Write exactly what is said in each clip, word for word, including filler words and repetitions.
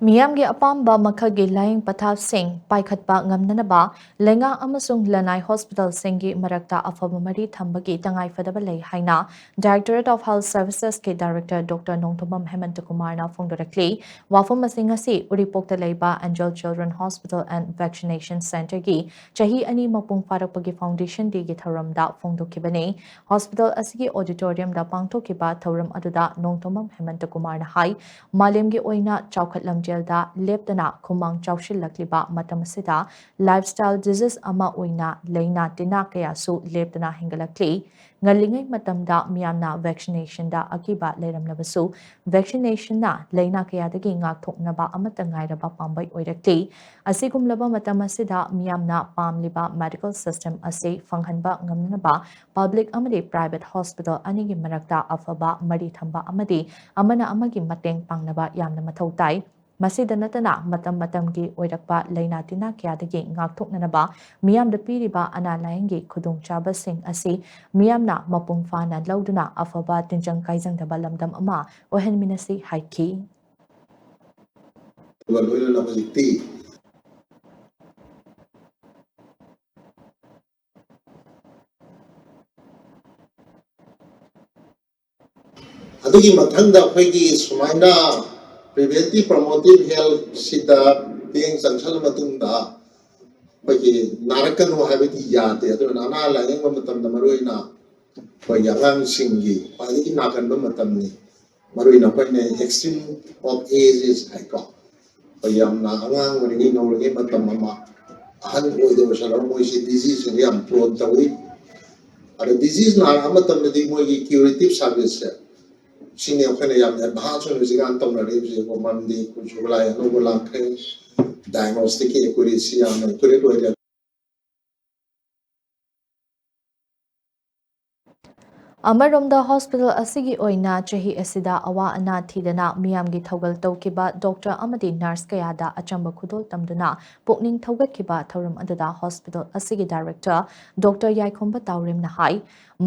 ꯃꯤꯌꯥꯝꯒꯤ ꯑꯄꯥꯝꯕ ꯃꯈꯜꯒꯤ ꯂꯥꯌꯦꯡ ꯄꯊꯥꯞꯁꯤꯡ ꯄꯥꯏꯈꯠꯄ ꯉꯝꯅꯅꯕ ꯂꯩꯉꯥꯛ ꯑꯃꯁꯨꯡ ꯂꯅꯥꯏ ꯍꯣꯁꯄꯤꯇꯥꯜꯁꯤꯡꯒꯤ ꯃꯔꯛꯇ ꯑꯐꯕ ꯃꯔꯤ ꯊꯝꯕꯒꯤ ꯇꯉꯥꯏꯐꯗꯕ ꯂꯩ ꯍꯥꯏꯅ Directorate of Health Servicesꯀꯤ Director Doctor Nongthombam ꯍꯦꯃꯟꯇ ꯀꯨꯃꯥꯔꯅ ꯐꯣꯡꯗꯣꯔꯛꯂꯤ꯫ ꯋꯥꯐꯝ ꯑꯁꯤ ꯉꯁꯤ ꯎꯔꯤꯄꯣꯛꯇ ꯂꯩꯕ Angel Children Hospital and Vaccination Centreꯒꯤ ꯆꯍꯤ ꯑꯅꯤ ꯃꯄꯨꯡ ꯐꯥꯔꯛꯄꯒꯤ Foundation Dayꯒꯤ ꯊꯧꯔꯝꯗ ꯐꯣꯡꯗꯣꯛꯈꯤꯕꯅꯤ꯫ ꯍꯣꯁꯄꯤꯇꯥꯜ ꯑꯁꯤꯒꯤ auditoriumꯗ ꯄꯥꯡꯊꯣꯛꯈꯤꯕ ꯊꯧꯔꯝ ꯑꯗꯨꯗ ꯅꯣꯡꯊꯣꯝꯕꯝ ꯍꯦꯃꯟꯇ ꯀꯨꯃꯥꯔꯅ ꯍꯥꯏ, ꯃꯥꯂꯦꯝꯒꯤ ꯑꯣꯏꯅ ꯆꯥꯎꯈꯠ ꯂꯝꯖꯦꯜꯗ ꯂꯦꯞꯇꯅ ꯈꯨꯃꯥꯡ ꯆꯥꯎꯁꯤꯜꯂꯛꯂꯤꯕ ꯃꯇꯝ ꯑꯁꯤꯗ lifestyle disease ꯑꯃ ꯑꯣꯏꯅ ꯂꯥꯏꯅꯥ ꯇꯤꯟꯅꯥ ꯀꯌꯥꯁꯨ ꯂꯦꯞꯇꯅ ꯍꯦꯟꯒꯠꯂꯛꯂꯤ꯫ ꯉꯜꯂꯤꯉꯩ ꯃꯇꯝꯗ ꯃꯤꯌꯥꯝꯅ vaccinationꯗ ꯑꯀꯤꯕ ꯂꯩꯔꯝꯂꯕꯁꯨ, vaccinationꯅ ꯂꯥꯏꯅꯥ ꯀꯌꯥꯗꯒꯤ ꯉꯥꯛꯊꯣꯛꯅꯕ ꯑꯃꯠꯇ ꯉꯥꯏꯔꯕ ꯄꯥꯝꯕꯩ ꯑꯣꯏꯔꯛꯂꯤ꯫ ꯑꯁꯤꯒꯨꯝꯂꯕ ꯃꯇꯝ ꯑꯁꯤꯗ ꯃꯤꯌꯥꯝꯅ ꯄꯥꯝꯂꯤꯕ medical system ꯑꯁꯤ ꯐꯪꯍꯟꯕ ꯉꯝꯅꯅꯕ public ꯑꯃꯗꯤ private hospital ꯑꯅꯤꯒꯤ ꯃꯔꯛꯇ ꯑꯐꯕ ꯃꯔꯤ ꯊꯝꯕ ꯑꯃꯗꯤ ꯑꯃꯅ ꯑꯃꯒꯤ ꯃꯇꯦꯡ ꯄꯥꯡꯅꯕ ꯌꯥꯝꯅ ꯃꯊꯧ ꯇꯥꯏ꯫ ꯃꯁꯤꯗ ꯅꯠꯇꯅ, ꯃꯇꯝ ꯃꯇꯝꯒꯤ ꯑꯣꯏꯔꯛꯄ ꯂꯥꯏꯅꯥ ꯇꯤꯟꯅꯥ ꯀꯌꯥꯗꯒꯤ ꯉꯥꯛꯊꯣꯛꯅꯅꯕ ꯃꯤꯌꯥꯝꯗ ꯄꯤꯔꯤꯕ ꯑꯅꯥ ꯂꯥꯌꯦꯡꯒꯤ ꯈꯨꯗꯣꯡꯆꯥꯕꯁꯤꯡ ꯑꯁꯤ ꯃꯤꯌꯥꯝꯅ ꯃꯄꯨꯡ ꯐꯥꯅ ꯂꯧꯗꯨꯅ ꯑꯐꯕ ꯇꯤꯟꯖꯪ ꯀꯥꯏꯖꯪꯗꯕ ꯂꯝꯗꯝ ꯑꯃ ꯑꯣꯏꯍꯟꯃꯤꯟꯅꯁꯤ ꯍꯥꯏꯈꯤ꯫ ꯑꯗꯨꯒ ꯂꯣꯏꯅꯅ ꯍꯧꯖꯤꯛꯇꯤ ꯑꯗꯨꯒꯤ ꯃꯊꯪꯗ ꯑꯩꯈꯣꯏꯒꯤ ꯁꯨꯃꯥꯏꯅ preventive promotive healthꯁꯤꯗ ꯃꯤꯠꯌꯦꯡ ꯆꯪꯁꯜꯂ ꯃꯇꯨꯡꯗ ꯑꯩꯈꯣꯏꯒꯤ ꯅꯥꯔꯛꯀꯅꯨ ꯍꯥꯏꯕꯗꯤ ꯌꯥꯗꯦ꯫ ꯑꯗꯨꯅ ꯑꯅꯥ ꯂꯥꯌꯦꯡꯕ ꯃꯇꯝꯗ ꯃꯔꯨꯑꯣꯏꯅ ꯑꯩꯈꯣꯏꯒꯤ ꯑꯉꯥꯡꯁꯤꯡꯒꯤ ꯈ꯭ꯋꯥꯏꯗꯒꯤ ꯅꯥꯒꯟꯕ ꯃꯇꯝꯅꯤ꯫ ꯃꯔꯨꯑꯣꯏꯅ ꯑꯩꯈꯣꯏꯅ extreme of ages ꯍꯥꯏꯀꯣ, ꯑꯩꯈꯣꯏ ꯌꯥꯝꯅ ꯑꯉꯥꯡ ꯑꯣꯏꯔꯤꯉꯩ, ꯅꯧꯔꯤꯉꯩ ꯃꯇꯝ ꯑꯃ, ꯑꯍꯟ ꯑꯣꯏꯗꯧꯕ ꯁꯥꯟꯅꯕ ꯃꯣꯏꯁꯤ diseaseꯁꯤꯡꯗ ꯌꯥꯝ prone ꯇꯧꯏ꯫ ꯑꯗ disease ꯅꯥꯔꯛꯑ ꯃꯇꯝꯗꯗꯤ ꯃꯣꯏꯒꯤ curative serviceꯁꯦ, ꯁꯤꯅꯤ ꯑꯩꯈꯣꯏꯅ ꯌꯥꯝ advance ꯑꯣꯏꯅ ꯍꯧꯖꯤꯛꯀꯥꯟ ꯇꯧꯅꯔꯤꯕꯁꯦꯀꯣ꯫ ꯃꯔꯝꯗꯤ ꯑꯩꯈꯣꯏ ꯈꯨꯠꯁꯨ ꯈꯨꯠꯂꯥꯏ ꯑꯅꯧꯕ ꯂꯥꯛꯈ꯭ꯔꯦ, diagnosticꯀꯤ accuracy ꯌꯥꯝꯅ accurate ꯑꯣꯏꯔꯦ꯫ ꯑꯃꯔꯣꯝꯗ, ꯍꯣꯁꯄꯤꯇꯥꯜ ꯑꯁꯤꯒꯤ ꯑꯣꯏꯅ ꯆꯍꯤ ꯑꯁꯤꯗ ꯑꯋꯥ ꯑꯅꯥ ꯊꯤꯗꯅ ꯃꯤꯌꯥꯝꯒꯤ ꯊꯧꯒꯜ ꯇꯧꯈꯤꯕ ꯗꯣꯛꯇꯔ ꯑꯃꯗꯤ ꯅꯔꯁ ꯀꯌꯥꯗ ꯑꯆꯝꯕ ꯈꯨꯗꯣꯜ ꯇꯝꯗꯨꯅ ꯄꯨꯛꯅꯤꯡ ꯊꯧꯒꯠꯈꯤꯕ ꯊꯧꯔꯝ ꯑꯗꯨꯗ ꯍꯣꯁꯄꯤꯇꯥꯜ ꯑꯁꯤꯒꯤ ꯗꯥꯏꯔꯦꯛꯇꯔ ꯗꯣꯛꯇꯔ ꯌꯥꯏꯈꯣꯝꯕ ꯇꯥꯎꯔꯦꯝꯅ ꯍꯥꯏ,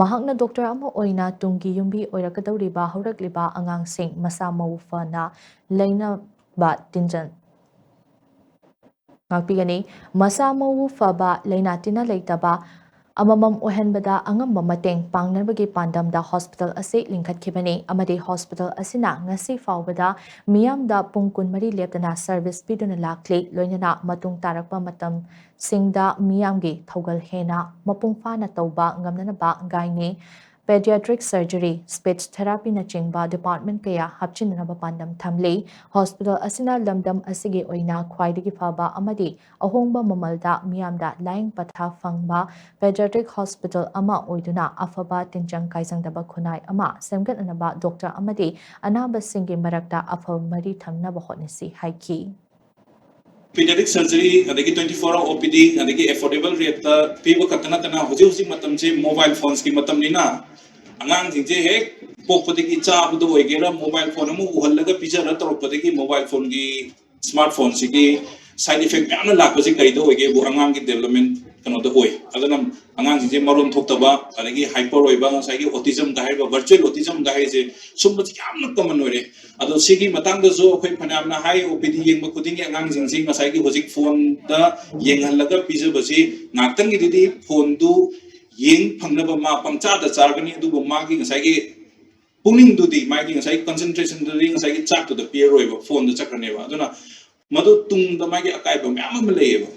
ꯃꯍꯥꯛꯅ ꯗꯣꯛꯇꯔ ꯑꯃ ꯑꯣꯏꯅ ꯇꯨꯡꯒꯤ ꯌꯨꯝꯕꯤ ꯑꯣꯏꯔꯛꯀꯗꯧꯔꯤꯕ ꯍꯧꯔꯛꯂꯤꯕ ꯑꯉꯥꯡꯁꯤꯡ ꯃꯁꯥ ꯃꯎ ꯐꯅ ꯂꯩꯅ ꯕ ꯇꯤꯟꯖꯪ ꯉꯥꯛꯄꯤꯒꯅꯤ꯫ ꯃꯁꯥ ꯃꯎ ꯐꯕ, ꯂꯩꯅꯥ ꯇꯤꯟꯅ ꯂꯩꯇꯕ ꯑꯃꯃꯝ ꯑꯣꯏꯍꯟꯕꯗ ꯑꯉꯝꯕ ꯃꯇꯦꯡ ꯄꯥꯡꯅꯕꯒꯤ ꯄꯥꯟꯗꯝꯗ ꯍꯣꯁꯄꯤꯇꯥꯜ ꯑꯁꯤ ꯂꯤꯡꯈꯠꯈꯤꯕꯅꯤ ꯑꯃꯗꯤ ꯍꯣꯁꯄꯤꯇꯥꯜ ꯑꯁꯤꯅ ꯉꯁꯤ ꯐꯥꯎꯕꯗ ꯃꯤꯌꯥꯝꯗ ꯄꯨꯡ ꯀꯨꯟꯃꯔꯤ ꯂꯦꯞꯇꯅ ꯁꯔꯚꯤꯁ ꯄꯤꯗꯨꯅ ꯂꯥꯛꯂꯤ꯫ ꯂꯣꯏꯅꯅ ꯃꯇꯨꯡ ꯇꯥꯔꯛꯄ ꯃꯇꯝꯁꯤꯡꯗ ꯃꯤꯌꯥꯝꯒꯤ ꯊꯧꯒꯜ ꯍꯦꯟꯅ ꯃꯄꯨꯡ ꯐꯥꯅ ꯇꯧꯕ ꯉꯝꯅꯅꯕ ꯒꯥꯏꯅꯤ, ꯄꯦꯗꯤꯌꯥꯇ꯭ꯔꯤꯛ ꯁꯔꯖꯔꯤ, ꯁ꯭ꯄꯤꯆ ꯊꯦꯔꯥꯄꯤꯅꯆꯤꯡꯕ ꯗꯤꯄꯥꯔꯠꯃꯦꯟ ꯀꯌꯥ ꯍꯥꯞꯆꯤꯟꯅꯅꯕ ꯄꯥꯟꯗꯝ ꯊꯝꯂꯤ꯫ ꯍꯣꯁꯄꯤꯇꯥꯜ ꯑꯁꯤꯅ ꯂꯝꯗꯝ ꯑꯁꯤꯒꯤ ꯑꯣꯏꯅ ꯈ꯭ꯋꯥꯏꯗꯒꯤ ꯐꯕ ꯑꯃꯗꯤ ꯑꯍꯣꯡꯕ ꯃꯃꯜꯗ ꯃꯤꯌꯥꯝꯗ ꯂꯥꯌꯦꯡ ꯄꯊꯥꯞ ꯐꯪꯕ ꯄꯦꯗꯤꯌꯥꯇ꯭ꯔꯤꯛ ꯍꯣꯁꯄꯤꯇꯥꯜ ꯑꯃ ꯑꯣꯏꯗꯨꯅ ꯑꯐꯕ ꯇꯤꯟꯖꯪ ꯀꯥꯏꯖꯪꯗꯕ ꯈꯨꯟꯅꯥꯏ ꯑꯃ ꯁꯦꯝꯒꯠꯅꯅꯕ ꯗꯣꯛꯇꯔ ꯑꯃꯗꯤ ꯑꯅꯥꯕꯁꯤꯡꯒꯤ ꯃꯔꯛꯇ ꯑꯐꯕ ꯃꯔꯤ ꯊꯝꯅꯕ ꯍꯣꯠꯅꯁꯤ ꯍꯥꯏꯈꯤ꯫ Pediatric surgery, ꯑꯗꯒꯤ twenty four hour O P D, ꯑꯗꯒꯤ affordable rate ꯇ ꯄꯤꯕ ꯈꯛꯇ ꯅꯠꯇꯅ ꯍꯧꯖꯤꯛ ꯍꯧꯖꯤꯛ ꯃꯇꯝꯁꯦ mobile phones ꯀꯤ ꯃꯇꯝꯅꯤꯅ ꯑꯉꯥꯡꯁꯤꯡꯁꯦ ꯍꯦꯛ ꯄꯣꯛꯄꯗꯒꯤ ꯆꯥꯕꯗ ꯑꯣꯏꯒꯦꯔꯥ mobile phone ꯑꯃ ꯎꯍꯜꯂꯒ ꯄꯤꯖꯔ ꯇꯧꯔꯛꯄꯗꯒꯤ mobile phone ꯒꯤ, smart phone ꯁꯤꯒꯤ side effect ꯃꯌꯥꯝꯅ ꯂꯥꯛꯄꯁꯤ ꯀꯔꯤꯗ ꯑꯣꯏꯒꯦꯕꯨ ꯑꯉꯥꯡꯒꯤ development ꯀꯩꯅꯣꯗ ꯑꯣꯏ꯫ ꯑꯗꯨꯅ ꯑꯉꯥꯡꯁꯤꯡꯁꯦ ꯃꯔꯣꯟ ꯊꯣꯛꯇꯕ, ꯑꯗꯒꯤ hyper ꯑꯣꯏꯕ, ꯉꯁꯥꯏꯒꯤ autism ꯀ ꯍꯥꯏꯔꯤꯕ, virtual autism ꯀ ꯍꯥꯏꯔꯤꯁꯦ, ꯁꯨꯝꯕꯁꯤ ꯌꯥꯝꯅ common ꯑꯣꯏꯔꯦ꯫ ꯑꯗꯣ ꯁꯤꯒꯤ ꯃꯇꯥꯡꯗꯁꯨ ꯑꯩꯈꯣꯏ ꯐꯅꯌꯥꯝꯅ ꯍꯥꯏ, O P D ꯌꯦꯡꯕ ꯈꯨꯗꯤꯡꯒꯤ ꯑꯉꯥꯡꯁꯤꯡꯁꯤ ꯉꯁꯥꯏꯒꯤ ꯍꯧꯖꯤꯛ phone ꯗ ꯌꯦꯡꯍꯜꯂꯒ ꯄꯤꯖꯕꯁꯤ ꯉꯥꯛꯇꯪꯒꯤꯗꯨꯗꯤ phone ꯗꯨ ꯌꯦꯡ ꯐꯪꯅꯕ ꯃꯥ ꯄꯪꯆꯥꯗ ꯆꯥꯒꯅꯤ, ꯑꯗꯨꯕꯨ ꯃꯥꯒꯤ ꯉꯁꯥꯏꯒꯤ ꯄꯨꯛꯅꯤꯡꯗꯨꯗꯤ, ꯃꯥꯒꯤ ꯉꯁꯥꯏꯒꯤ concentration ꯗꯨꯗꯤ ꯉꯁꯥꯏꯒꯤ ꯆꯥꯛꯇꯨꯗ ꯄꯤꯔꯔꯣꯏꯕ, phone ꯗ ꯆꯠꯈ꯭ꯔꯅꯦꯕ꯫ ꯑꯗꯨꯅ ꯃꯗꯨ ꯇꯨꯡꯗ ꯃꯥꯒꯤ ꯑꯀꯥꯏꯕ ꯃꯌꯥꯝ ꯑꯃ ꯂꯩꯌꯦꯕ꯫